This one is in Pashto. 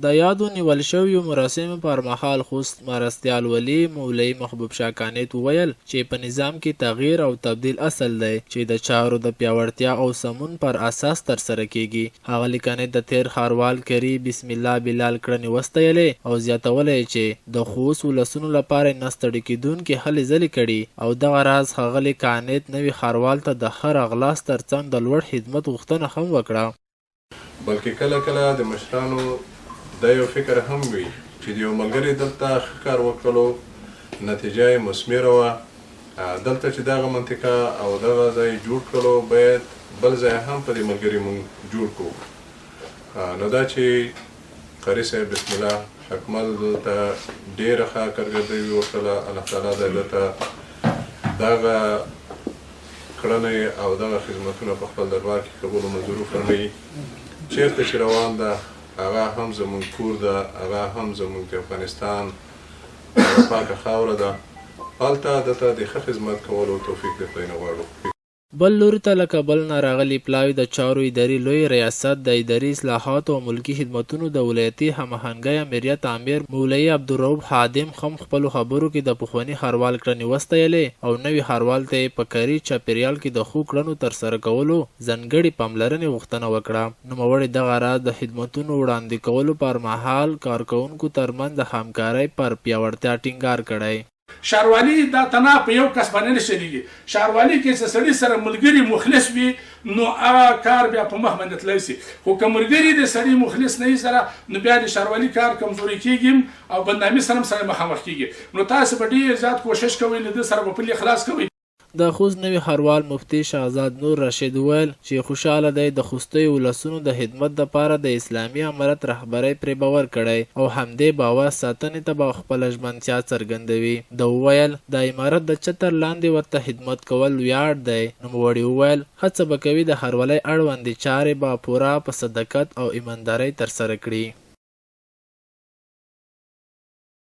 د یادو نیول شویو مراسمو پر مهال خوست مرستیال ولي مولوي محبوب شاه قانت وویل چې په نظام کې تغییر او تبدیل اصل دی چې د چارو د پیاوړتیا او سمون پر اساس ترسره کېږي. ښاغلي قانت د تېر ښاروال قري بسم الله بلال کړنې وستایلې او زیاتوله یې چې د خوست ولسونو لپاره یې نه ستړې کېدونکې هلې ځلې کړي او دغه راز ښاغلي قانت نوي ښاروال ته د ښه راغلاست ترڅنګ د لوړ خدمت غوښتنه هم وکړه. بلکې کله کله د مشرانو دا یو فکر هم وي چې د یو ملګري دلته ښه کار وکړلو نتیجه یې مثمره وه، دلته چې دغه منطقه او دغه ځای جوړ کړلو باید بل ځای هم په دې ملګري مونږ جوړ کړو. نو دا چې قاري صاحب بسم الله حقمل دلته ډېره ښه کارګردي وکړله، الله تعالی د ده ته دغه کړنې او دغه خدمتونه په خپل دربار کې قبول او منظور وفرمایي. چېرته چې روان ده هغه هم زموږ کور ده، هغه هم زموږ د افغانستان هغه پاکه خاوره ده، هلته ده ته د ښه خدمت کولو توفیق د خدای نه غواړو. بل لوري ته له کابل نه راغلي پلاوي د چارو اداري لوی ریاست د اداري اصلاحاتو او ملکي خدمتونو د ولایتي هماهنګۍ آمریت آمر مولوي عبدالرؤف خادم هم خپلو خبرو کې د پخواني ښاروال کړنې وستایلې او نوي ښاروال ته یې په کاري چاپېریال کې د ښو کړنو ترسره کولو ځانګړې پاملرنې غوښتنه وکړه. نوموړي دغه راز د خدمتونو وړاندې کولو پر مهال کارکوونکو ترمنځ د همکارۍ پر پیاوړتیا ټینګار کړی. ښاروالي دا تنها په یو کس باندې نه چلیږي، ښاروالي کې چې سړي سره ملګري مخلص وي نو هغه کار بیا په مخ باندې تلای شي، خو که ملګري د سړي مخلص نه وي سره نو بیا د ښاروالي کار کمزوری کیږي او بدنامي سره هم سړی مخامخ کیږي، نو تاسې به ډیر زیات کوشش کوئ له ده سره به پل اخلاص کوئ. د خوست نوي ښاروال مفتي شهزاد نور راشد وویل، چې خوشاله دی د خوستیو ولسونو د خدمت دپاره د اسلامي امارت رهبرۍ پرې باور کړی او همدې باور ساتنې ته به خپله ژمنتیا څرګندوي. ده وویل، د امارت د چتر لاندې ورته خدمت کول ویاړ دی. نوموړي وویل، هڅه به کوي د ښاروالۍ اړوندې چارې به پوره په صداقت او ایماندارۍ ترسره کړي.